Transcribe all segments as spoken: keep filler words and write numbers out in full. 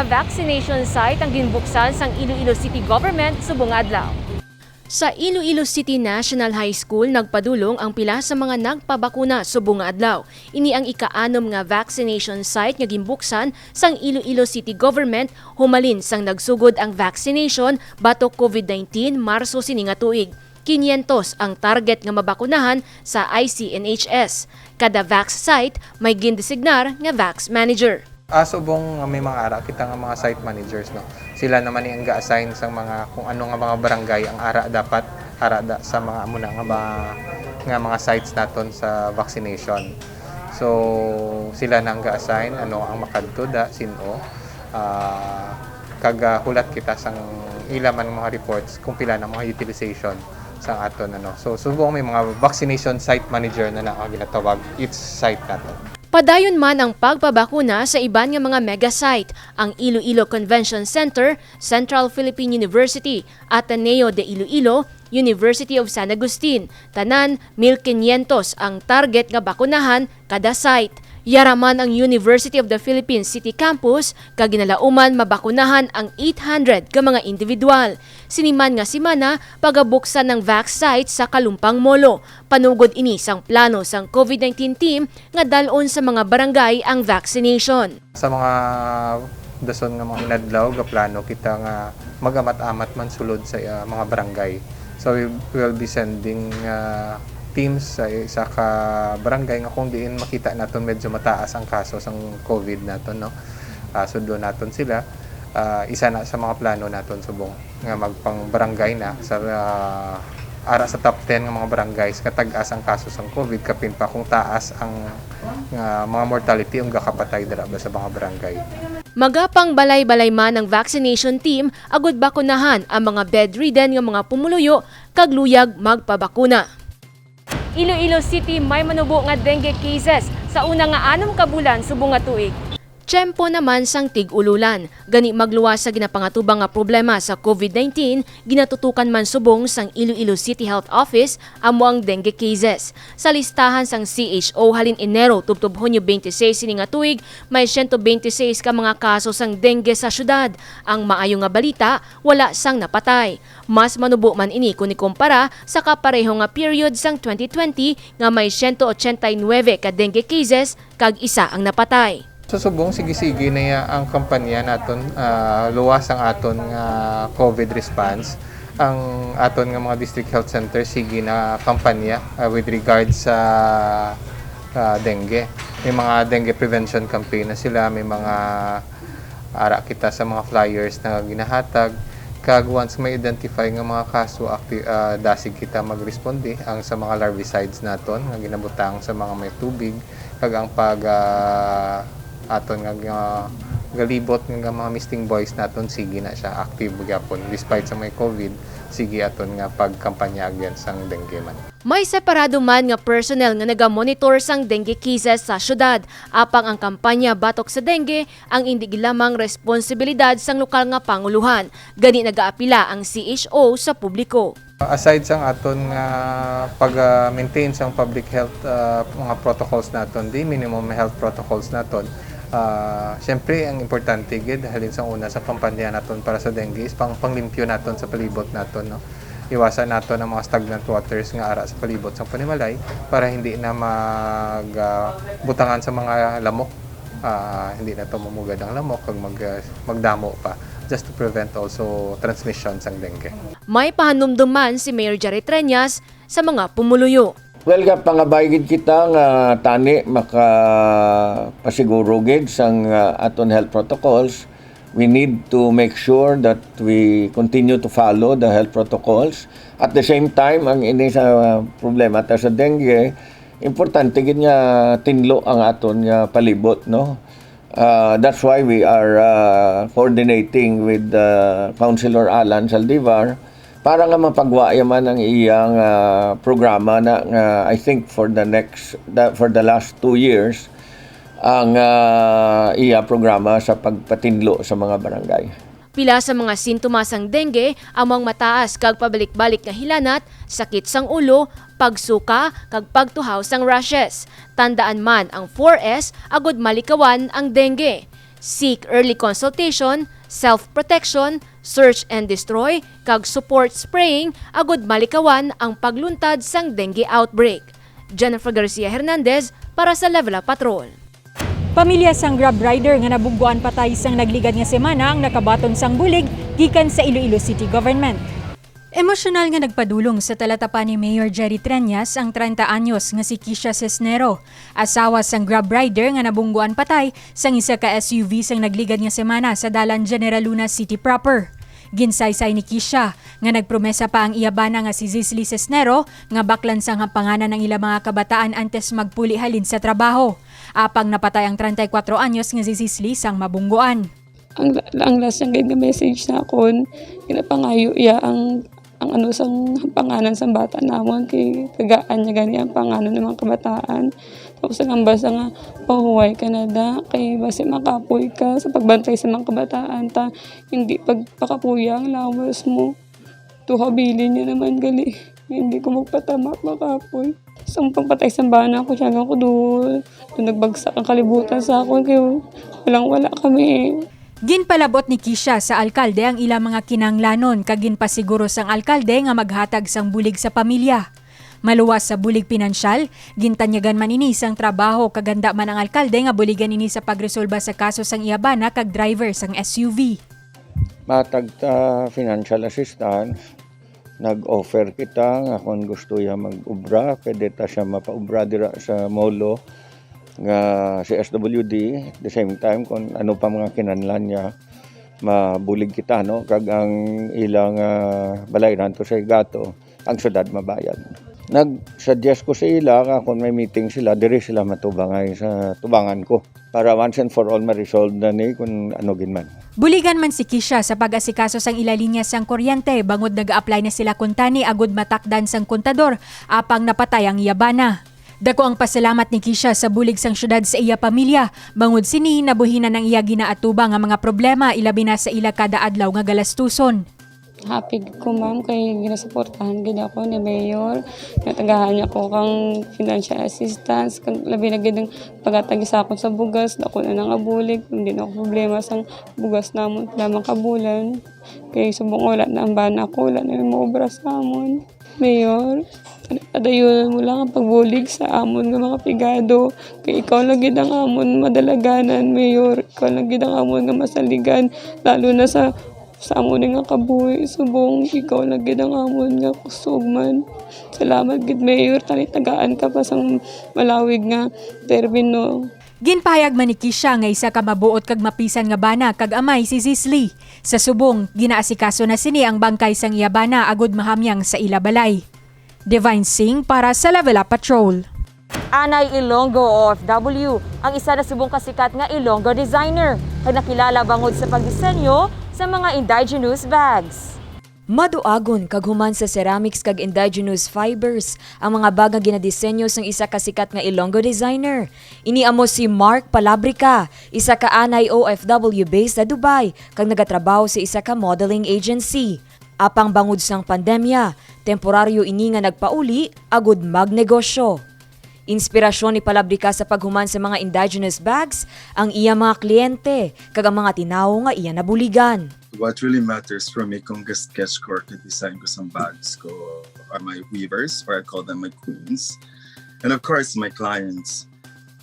Vaccination site ang ginbuksan sang Iloilo City Government subong nga adlaw. Sa Iloilo City National High School, nagpadulong ang pila sa mga nagpabakuna subong nga adlaw. Ini ang ika-anom nga vaccination site nga ginbuksan sang Iloilo City Government humalin sang nagsugod ang vaccination batok COVID nineteen Marso sini nga tuig. Kinyentos ang target nga mabakunahan sa I C N H S. Kada vax site may gindesignar nga vax manager. Ah, subong nga may mga ara kita nga mga site managers, no? Sila naman ni ang ga-assign sang mga, kung ano nga mga barangay ang ara dapat, ara da, sa mga amo na nga mga, nga mga sites naton sa vaccination. So, sila na ang ga-assign ano ang makadto da, sin-o, ah, kag, ah, hulat kita sang ila man mga reports kung pila na mga utilization sang aton, ano. So, subong may mga vaccination site manager na na ang ginatawag each site naton. Padayon man ang pagpabakuna sa iban nga mga mega site, ang Iloilo Convention Center, Central Philippine University, Ateneo de Iloilo, University of San Agustin. Tanan, mil kinyentos ang target nga bakunahan kada site. Yara man ang University of the Philippines City Campus, kag ginalauman mabakunahan ang eight hundred ka mga individual. Sini man nga semana, pagabuksan ang vax site sa Kalumpang Molo. Panugod ini sang plano sang COVID nineteen team nga dal-on sa mga barangay ang vaccination. Sa mga dason nga mga inadlaw, gaplano kita nga mag-amat-amat man sulod sa, ah, mga barangay. So, we will be sending, ah, teams sa isa ka barangay nga kung diin makita naton medyo mataas ang kaso sang COVID naton, no? Ah, sudlo naton sila. Ah, isa na sa mga plano naton subong nga magpang-barangay na sa, ah, ara sa top ten nga mga barangays nga tag-as ang kaso sang COVID, kapin pa kung taas ang, nga mga mortality o gakapatay dira ba sa mga barangay. Magapangbalay-balay man ang vaccination team agud bakunahan ang mga bedridden nga mga pumuluyo kag luyag magpabakuna. Iloilo City may manubo nga dengue cases sa una nga anom ka bulan subong nga tuig. Tiyempo naman sang tig-ululan, gani magluwas sa ginapangatubang nga problema sa COVID nineteen, ginatutukan man subong sang Iloilo City Health Office amo ang dengue cases. Sa listahan sang C H O halin Enero tubtob Hunyo twenty-six sini nga tuig, may siyento twenty-six ka mga kaso sang dengue sa syudad. Ang maayo nga balita, wala sang napatay. Mas manubo man ini kon ikumpara sa kapareho nga period sang twenty twenty nga may siyento otsenta y nuebe ka dengue cases kag isa ang napatay. Sa subong, sige-sige na ya ang kampanya naton, ah, luwas ang aton nga COVID response. Ang aton nga mga district health center, sige na kampanya, ah, with regards sa, ah, dengue. May mga dengue prevention campaign na sila, may mga ara kita sa mga flyers na ginahatag. Kag once may identify nga mga kaso, acti-, ah, dasig kita magresponde. Ang sa mga larvicides naton nga ginabutang sa mga may tubig, kag ang pag, ah, aton nga, nga galibot nga mga misting buoys naton, sige na siya, active gyapon. Despite sa may COVID, sige aton nga pagkampanya against sang dengue man. May separado man nga personnel nga nagamonitor sang dengue cases sa syudad, apang ang kampanya batok sa dengue ang indi lamang responsibilidad sang lokal nga pangulohan, gani nagaapila ang C H O sa publiko. Aside sang aton nga pag-maintain sang public health, ah, mga protocols naton, di minimum health protocols naton, ah, siyempre ang importante gid halin sa una sa kampanya naton para sa dengue is pang panglimpyo naton sa palibot naton, no? Iwasan naton ang mga stagnant waters nga ara sa palibot sang panimalay para hindi na mag, ah, butangan sa mga lamok. Ah, hindi na to mamugad ang lamok kag mag, ah, magdamo pa, just to prevent also transmission sang dengue. May pahanumdom man si Mayor Jerry Treñas sa mga pumuluyo. Well, gapangabay gid kita nga tani makapasiguro gid sang, ah, aton health protocols. We need to make sure that we continue to follow the health protocols. At the same time, ang ini sa problema ta sa dengue, importante gid nga tinlo ang aton nga palibot, no? Ah, that's why we are, ah, coordinating with, ah, Councilor Alan Zaldivar para nga mapagwa ya man ang iyang, ah, programa na nga, I think, for the next, the, for the last two years, ang, ah, iya programa sa pagpatinlo sa mga barangay. Pila sa mga sintomas sang dengue amo ang mataas kag pabalik-balik nga hilanat, sakit sang ulo, pagsuka, kag pagtuhaw sang rashes. Tandaan man ang four S agud malikawan ang dengue. Seek early consultation, self-protection, search and destroy, kag support spraying agud malikawan ang pagluntad sang dengue outbreak. Jennifer Garcia Hernandez para sa Level Up Patrol. Pamilya sang Grab rider nga nabungguan patay sang nagligad nga semana ang nakabaton sang bulig gikan sa Iloilo City Government. Emosyonal nga nagpadulong sa talatapan ni Mayor Jerry Treñas ang treinta anyos nga si Kisha Cisnero, asawa sang Grab rider nga nabungguan patay sang isa ka S U V sang nagligad nga semana sa Dalan General Luna City proper. Ginsaysay ni Kisha nga nagpromesa pa ang iya bana nga si Zisly Cisnero nga baklan sang hampanganan ang ila mga kabataan antes magpuli halin sa trabaho. Apang napatay ang treinta y cuatro anyos nga si Zisly sang mabungguan. Ang, ang last niya gid nga message sa akon, ginapangayo iya ang, ang ano sang panganan sang bata namon, kay tagaan niya gani ang panganan ng mga kabataan. Tapos ang basa nga, "Pahuway ka na da, kay basi makapoy ka sa pagbantay sa mga kabataan, ta hindi pagpakapuya ang lawas mo." Tuhabilin niya naman gali. Hindi ko magpatama, makapoy. Sa pagpatay sa bana ko, siya ko do, do nagbagsak ang kalibutan sa akon, kay walang wala kami. Ginpalabot ni Kisha sa alkalde ang ila mga kinahanglanon kag ginpasiguro sang alkalde nga maghatag sang bulig sa pamilya. Maluwas sa bulig pinansyal, gintanyagan man ini sang trabaho kag handa man ang alkalde nga buligan ini sa pagresolba sa kaso sang iya bana kag driver sang S U V. Matag ta financial assistance, nag-offer kita nga kung gusto iya mag-obra, pwede ta siya mapaobra dira sa Molo nga C S W D. At the same time, kung ano pa mga kinahanglan niya, mabulig kita, no? Kag ang ilang, ah, balay nanto sa Higato, ang syudad mabayad. Nag-suggest ko sa ila nga kung may meeting sila, diri sila matubangay sa tubangan ko para once and for all ma-resolve na ni kung ano gid man. Buligan man si Kisha sa pag-asikaso sang ila linya sang kuryente, bangod nag-a-apply na sila kuntani agud matakdan sang kontador, apang napatay ang iya bana. Dako ang pasalamat ni Kisha sa bulig sang syudad sa iya pamilya, bangod sini nabuhinan ang iya ginaatubang nga mga problema, ilabi na sa ila kada adlaw nga galastuson. Happy gid ko, ma'am, kay ginasuportahan gid ako ni Mayor. Natagahan niya ko kang financial assistance, kag labi na gid ang paghatag sa akon sa bugas, dako na nga bulig, hindi na ako problema sang bugas namon pila man ka bulan. Kay subong wala na ang bana ko, wala na may maobra sa amon. Mayor, padayonon mo lang ang pagbulig sa amon nga mga pigado. Kay ikaw lang gid ang amon madalaganan, Mayor. Ikaw lang gid ang amon nga masaligan, lalo na sa, sa amon nga kabuhi. Subong ikaw lang gid ang amon nga kusog man. Salamat gid, Mayor, kay tagaan ka pa sang malawig nga termino. Ginpahayag man ni Kisha nga isa ka mabuot kag mapisan nga bana kag amay si Zisli. Sa subong, ginaasikaso na sini ang bangkay sang iya bana agud mahamyang sa ila balay. Divine Singh para sa Level Up Patrol. Anay Ilonggo, O F W, ang isa na subong kasikat nga Ilonggo designer, kag nakilala bangod sa pagdisenyo sa mga indigenous bags. Maduagon kag human sa ceramics kag indigenous fibers ang mga bag nga ginadesenyo sang isa ka sikat nga Ilonggo designer. Ini amo si Mark Palabrica, isa ka anay O F W based sa Dubai kag nagatrabaho sa isa ka modeling agency. Apang bangod sang pandemya, temporaryo ini nga nagpauli agud magnegosyo. Inspirasyon ni Palabrica sa paghuman sa mga indigenous bags ang iya mga kliyente kag ang mga tinawo nga iya nabuligan. What really matters for me kung ga-sketch ko or ga-design ko sang bags ko are my weavers, or I call them my queens. And of course, my clients.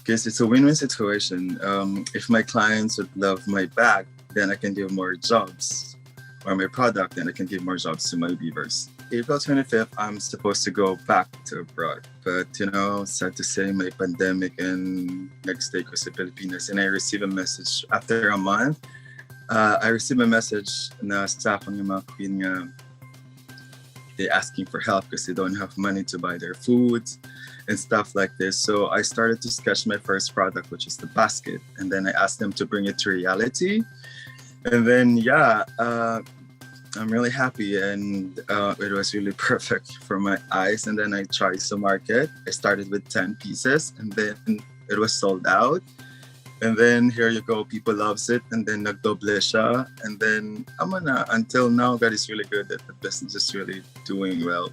Because it's a win-win situation. Um, if my clients would love my bag, then I can give more jobs, or my product, then I can give more jobs to my weavers. April twenty-fifth, I'm supposed to go back to abroad. But, you know, sad to say, may pandemic and nagstay ko sa Pilipinas. And I received a message after a month. Uh, I received a message na sa akon nga mga queen nga they asking for help because they don't have money to buy their foods and stuff like this. So I started to sketch my first product, which is the basket. And then I asked them to bring it to reality. And then, yeah, uh, I'm really happy, and uh, it was really perfect for my eyes. And then I tried to market. I started with ten pieces, and then it was sold out. And then here you go, people loves it, and then nagdoble siya. And then, amo na, until now, God is really good that the business is really doing well.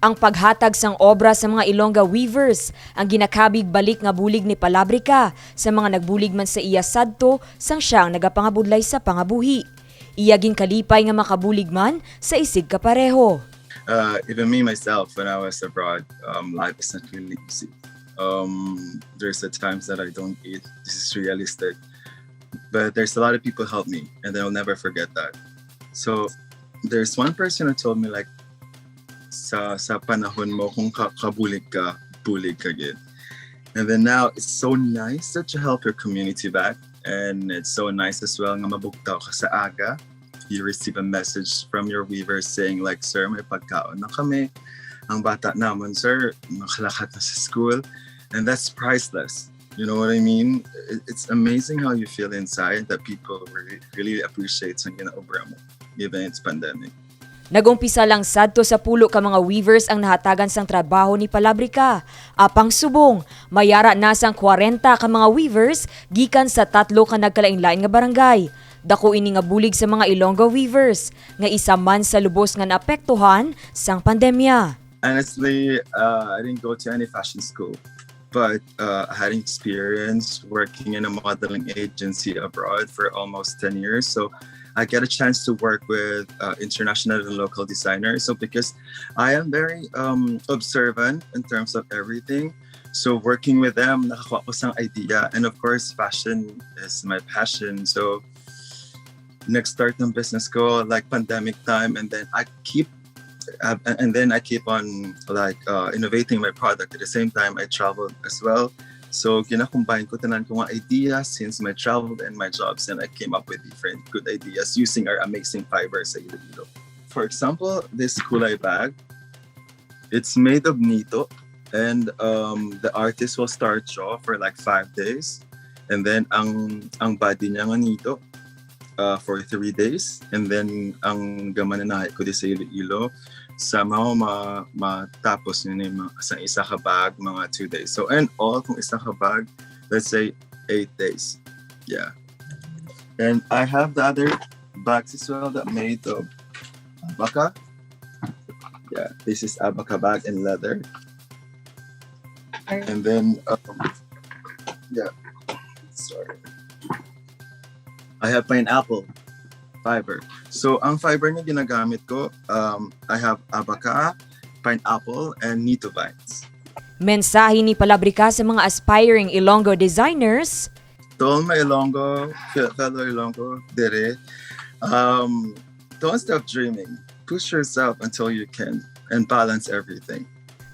Ang paghatag sang obra sa mga Ilongga weavers ang ginakabig balik nga bulig ni Palabrica sa mga nagbulig man sa iya sadto sang siya ang nagapangabudlay sa pangabuhi. Iya ginkalipay nga makabulig man sa isigkapareho. Uh, even me myself, when I was abroad, um, life is not really easy. Um, there's the times that I don't eat. This is realistic. But there's a lot of people help me, and I'll never forget that. So there's one person who told me, like, sa sa panahon mo, kung ka, kabulig ka, bulig ka gid. And then now, it's so nice that you help your community back. And it's so nice as well nga mabugtaw ka sa aga. You receive a message from your weavers saying, like, "Sir, may pagkaon na kami. Ang bata namon, sir, makalakat na sa school." And that's priceless. You know what I mean? It- It's amazing how you feel inside that people really, really appreciate ang ginaobra mo, even it's pandemic. Nag-umpisa lang sadto sa pulo ka mga weavers ang nahatagan sang trabaho ni Palabrica. Apang subong, may ara na sang kwarenta ka mga weavers gikan sa tatlo ka nagkalain-lain nga barangay. Dako ini nga bulig sa mga Ilonggo weavers, nga isa man sa lubos nga naapektuhan sang pandemya. Honestly, uh, I didn't go to any fashion school, but uh, I had an experience working in a modeling agency abroad for almost ten years. So I get a chance to work with uh, international and local designers. So because I am very um, observant in terms of everything, so working with them, nakakuha ko sang idea. And of course, fashion is my passion. So nag-start ng business ko like pandemic time, and then I keep uh, and then I keep on like uh, innovating my product. At the same time, I traveled as well. So ginakumbine ko tanan ko nga idea since my travel and my jobs, and I came up with different good ideas using our amazing fiber sa Iloilo. For example, this kulay bag, it's made of nito, and um, the artist will start draw for like five days, and then ang ang body niya nga nito uh, for three days, and then ang gamananahi ko di sa Iloilo, somehow ma matapos niya ni ma- sa isa ka bag mga two days. So and all kung isa ka bag, let's say eight days. Yeah. And I have the other bags as well that made of abaca. Yeah, this is abaca bag in leather. And then, um, yeah, sorry. I have pineapple fiber. So, ang fiber na ginagamit ko, um, I have abaca, pineapple, and nito vines. Mensahe ni Palabrica sa mga aspiring Ilonggo designers. To all my Ilonggo, fe- fellow Ilonggo, dere, um, don't stop dreaming. Push yourself until you can and balance everything.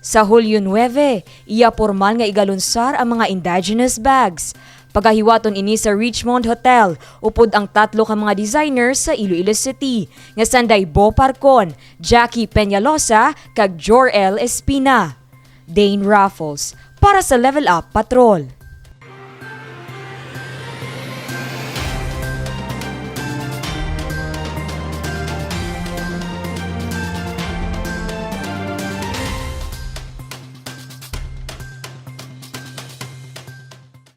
Sa Hulyo nuebe, iya pormal nga igalunsar ang mga indigenous bags. Pagahiwaton ini sa Richmond Hotel, upod ang tatlo ka mga designer sa Iloilo City, nga sanday Bo Parcon, Jackie Peñalosa, kag Jor-El Espina. Dane Raffles, para sa Level Up Patrol.